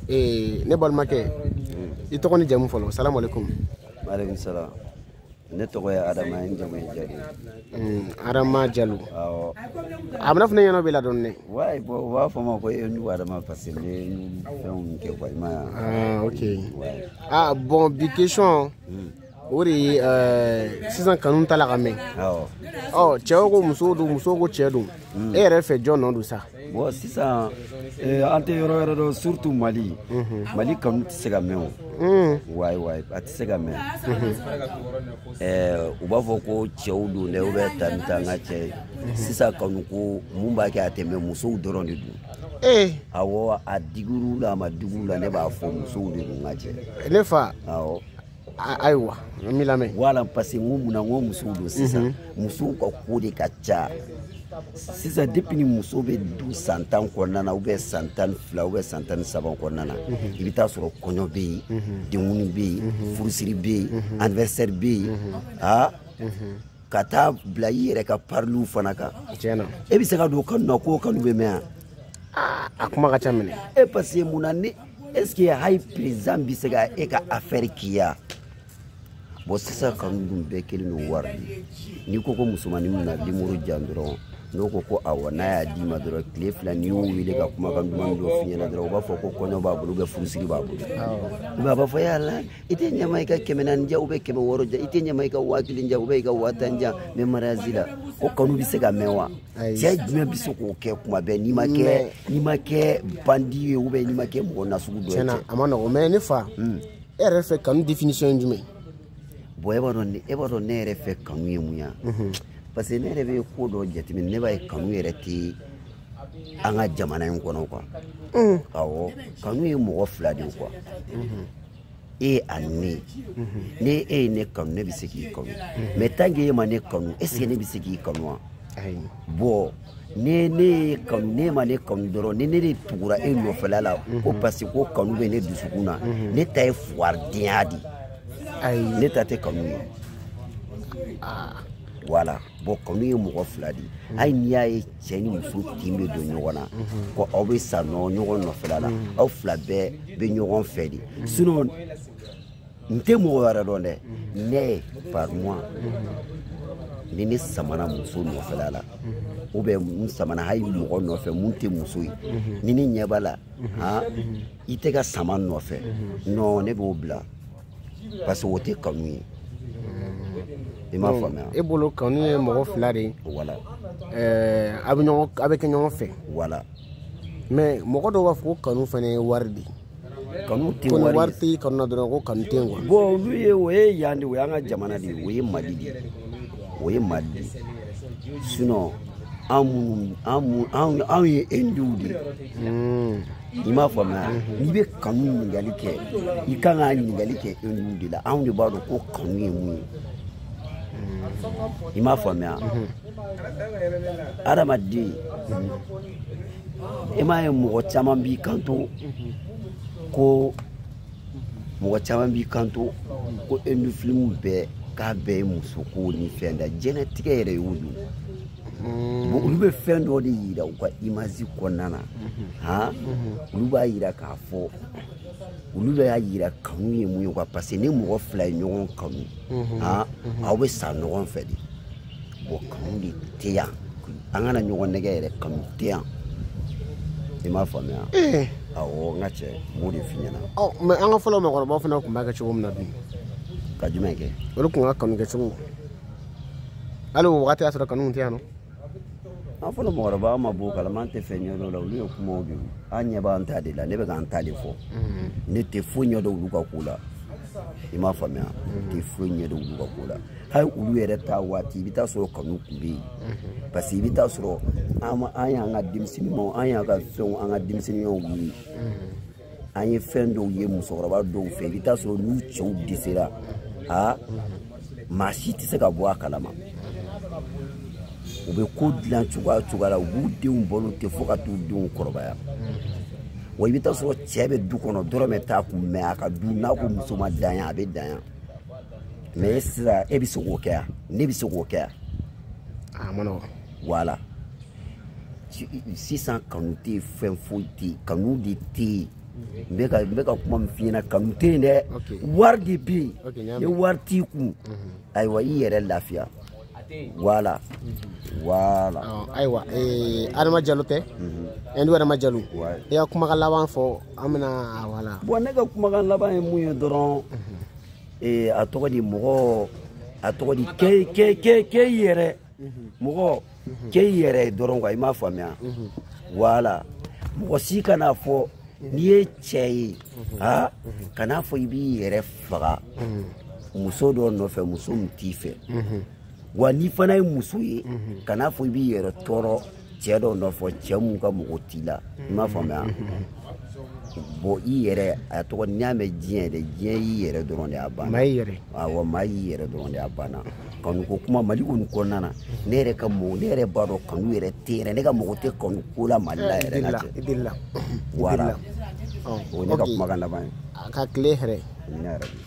Ne balimakɛ, i tɔgɔ ni jamu fɔlɔ? Salamu alaikum. Maaleykum salam. Ne tɔgɔ ye Adama ye, n jamu ye Jalo. Adama Jalo. Awɔ. A bɛna fɔ ne ɲɛna b'i la dɔɔni dɛ. Ouais, bon, u b'a fɔ ma ko Enu Adama parce que n bɛ fɛnw kɛ quoi, i m'a ye wa? Ah, ok. Ouais. Ah bon, bi question o de ye sisan kanu ta la ka mɛn. Awɔ. Ɔ, cɛw ko musow don, musow ko cɛ don. E yɛrɛ fɛ, jɔn nɔ don sa? Bon, sisan an tɛ yɔrɔ wɛrɛ dɔn, surtout Mali. Mali kanu tɛ se ka mɛn o. Wayi wayi, a tɛ se ka mɛn. U b'a fɔ ko cɛw don dɛ, ou bien tan ni tan ka cɛ ye. Sisan kanu ko mun b'a kɛ a tɛ mɛn, musow dɔrɔn de don. Ee. Awɔ, a digir'u la, a ma digir'u la, ne b'a fɔ musow de don, n ka cɛ. Ne fa. Awɔ. Ayiwa, n b'i lamɛn. Voilà, parce que n ko munna n ko musow don sisan. Musow ka ko de ka ca. Sisan depuis ni muso bɛ du san 10 kɔnɔna na, ou bien san 12, ou bien san 13 kɔnɔna na, i bɛ taa sɔrɔ kɔɲɔ bɛ yen, denkundi bɛ yen, furusiri bɛ yen, anniversaire bɛ yen, aa ka taa bila i yɛrɛ ka pariliw fana kan. Tiɲɛ na. E bɛ se ka don kanu na k'o kanu bɛ mɛn yan? A kuma ka ca minɛ. E, parce que munna ni est ce que hali président bɛ se ka e ka affaire k'i ya? Bon, sisan kanu dun bɛɛ kelen don wari de. N'i ko ko musomanin min na numéro jan dɔrɔn, n'o ko ko awɔ, n'a y'a d'i ma dɔrɔn, tile 2 n'i y'o wele ka kumakan duman dɔ f'i ɲɛna dɔrɔn, u b'a fɔ ko kɔɲɔ b'a bolo ou bien furusiri b'a bolo. Ou bien a b'a fɔ yala i tɛ ɲama i ka 400 diyan ou bien 600 diyan, i tɛ ɲama i ka 1000 diyan ou bien i ka 10 000 diyan, n bɛ mariage la. O kanu bɛ se ka mɛn wa? Ayi. Cɛ jumɛn bɛ se k'o kɛ kuma bɛɛ n'i ma kɛ n'i ma kɛ bandit ye ou bien n'i ma kɛ mɔgɔ nasugu dɔ ye? Tiɲɛ na. Cɛ. A ma nɔgɔn, mais ne fa, e yɛrɛ fɛ, kanu définition ye jumɛn? Bon, e b'a dɔn ne yɛrɛ fɛ kanu ye mun ye? Parce que ne yɛrɛ bɛ ko dɔ jateminɛ, ne b'a ye kanu yɛrɛ tɛ an ka jamana in kɔnɔ quoi. Awɔ, kanu ye mɔgɔ fila de ye quoi, e ani ne. Ni e ye ne kanu, ne bɛ se k'i kanu, mais tant que e ma ne kanu, est ce que ne bɛ se k'i kanu wa? Ayi. Bon, ni ne ye kanu, ne ma ne kanu dɔrɔn, ni ne de tugura e nɔfɛla la ko parce que ko kanu bɛ ne dusukun na, ne ta ye fugaridenya de ye. Ayi. Ne ta tɛ kanu ye. Voilà. Bon, kanu ye mɔgɔ fila de ye. Hali n'i y'a ye cɛ ni muso tin bɛ don ɲɔgɔn na ko aw bɛ sa nɔ ɲɔgɔn nɔfɛla la, aw fila bɛɛ bɛ ɲɔgɔn fɛ de. Sinon n tɛ mɔgɔ wɛrɛ dɔn dɛ. Ne par moi, ni ne samana muso nɔfɛla la, ou bien n samana hali mɔgɔ nɔfɛ mun tɛ muso ye, ni ne ɲɛ b'a la han i tɛ ka sama nɔfɛ, non, ne b'o bila parce que o tɛ kanu ye. I m'a faamuya? E bolo, kanu ye mɔgɔ fila de ye. Voilà. A bɛ ɲɔgɔn, a bɛ kɛ ɲɔgɔn fɛ. Voilà. Mais mɔgɔ dɔw b'a fɔ ko kanu fana ye wari de ye. Kanu tɛ ko ni wari wari ye. tɛ kanu na dɔrɔn, ko kanu tɛ yen quoi. Bon, olu ye, o ye yan de, o y'an ka jamana de ye, o ye Mali de ye, o ye Mali de ye. Sinon an minnu an mun anw anw ye Indiw de ye. I m'a faamuya? N'i bɛ kanu ɲininkali kɛ, i kan k'a ɲininkali kɛ Indiw de la. Anw de b'a dɔn ko kanu ye mun ye. I m'a faamuya? Adamaden, i m'a ye mɔgɔ caman b'i kanto ko mɔgɔ caman b'i kanto ko Inde filimu bɛɛ k'a bɛɛ ye musoko ni fɛn da diɲɛlatigɛ yɛrɛ y'o don. Bon, olu bɛ fɛn dɔ de yira u ka image kɔnɔna na han, olu b'a yira k'a fɔ, olu b'a yira kanu ye mun ye quoi. Parce que ni mɔgɔ fila ye ɲɔgɔn kanu han, aw bɛ sa ɲɔgɔn fɛ de. Bon, kanu de tɛ yan, an kana ɲɔgɔn nɛgɛ yɛrɛ, kanu tɛ yan. I m'a faamuya? Ee. Awɔ, n ka cɛ, n b'o de f'i ɲɛna. Ɔ, mais an ka fɔlɔ mɔgɔkɔrɔbaw fana tun b'a kɛ cogo min na dun? Ka jumɛn kɛ? Olu tun ka kanu kɛ cogo, hali o wagati y'a sɔrɔ kanu tɛ yan nɔ. An fɔlɔ mɔgɔkɔrɔba, an ma bɔ o kalama, an tɛ fɛn ɲɛdɔn o la. Olu ye kumaw de ye, an ɲɛ b'an ta de la. Ne bɛ k'an ta de fɔ, ne tɛ foyi ɲɛdɔn olu ka ko la. I m'a faamuya? Ne tɛ foyi ɲɛdɔn olu ka ko la. Hali olu yɛrɛ ta waati, i bɛ taa sɔrɔ kanu tun bɛ yen, parce que i bɛ taa sɔrɔ an y'an ka denmisɛnninmaw, an y'an ka fɛnw, an ka denmisɛnninyaw ye, an ye fɛn dɔw ye musokɔrɔba dɔw fɛ. I bɛ taa sɔrɔ n'u cɛw dɛsɛra, aa, maa si tɛ se ka bɔ a kalama. U bɛ ko dilan cogoya cogoya la, u b'u denw balo ten fo ka t'u denw kɔrɔbaya. Wa i bɛ taa sɔrɔ cɛ bɛ du kɔnɔ, dɔrɔmɛ t'a kun, mais a ka du n'a ko muso ma dan yan, a bɛ dan yan. Mais sisan e bɛ se k'o kɛ yan, ne bɛ se k'o kɛ yan? A ma nɔgɔn. Voilà. Sisan kanu tɛ yen, fɛn foyi tɛ yen, kanu de tɛ yen. N bɛ ka kuma min f'i ɲɛna, kanu tɛ yen dɛ, wari de bɛ yen. Ni wari t'i kun, ayiwa, i yɛrɛ lafiya. Voilà, voilà. Ayiwa, Adama Jalo tɛ Hindu Adama Jalo, i ka kumakan laban fɔ, an bɛna wala. Bon, ne ka kumakan laban ye mun ye dɔrɔn, a tɔgɔ di, mɔgɔ, a tɔgɔ di, kɛ i yɛrɛ, mɔgɔ kɛ i yɛrɛ ye dɔrɔn quoi, i m'a faamuya? Voilà, mɔgɔ si kana fɔ n'i ye cɛ ye, ha, kan'a fɔ i b'i yɛrɛ faga muso dɔ nɔfɛ, muso min t'i fɛ. Wa n'i fana ye muso ye, kan'a fɔ i b'i yɛrɛ tɔɔrɔ cɛ dɔ nɔfɛ, cɛ mun ka mɔgɔ t'i la, i m'a faamuya? Bon, i yɛrɛ, a tɔgɔ, n'i y'a mɛn diɲɛ yɛrɛ, diɲɛ y'i yɛrɛ dɔrɔn de, a banna. Maa y'i yɛrɛ. Awɔ, maa y'i yɛrɛ dɔrɔn de, a banna. Kanu ko kuma Mali kɔni kɔnɔna na, ne yɛrɛ ka mɔgɔ, ne yɛrɛ b'a dɔn kanu yɛrɛ tɛ yɛrɛ, ne ka mɔgɔ tɛ kanu ko la Mali la yɛrɛ, n ka cɛ. I delila. Voilà, o ye ne ka kumakan laban ye. A ka tile hɛrɛ. Amina yarabi.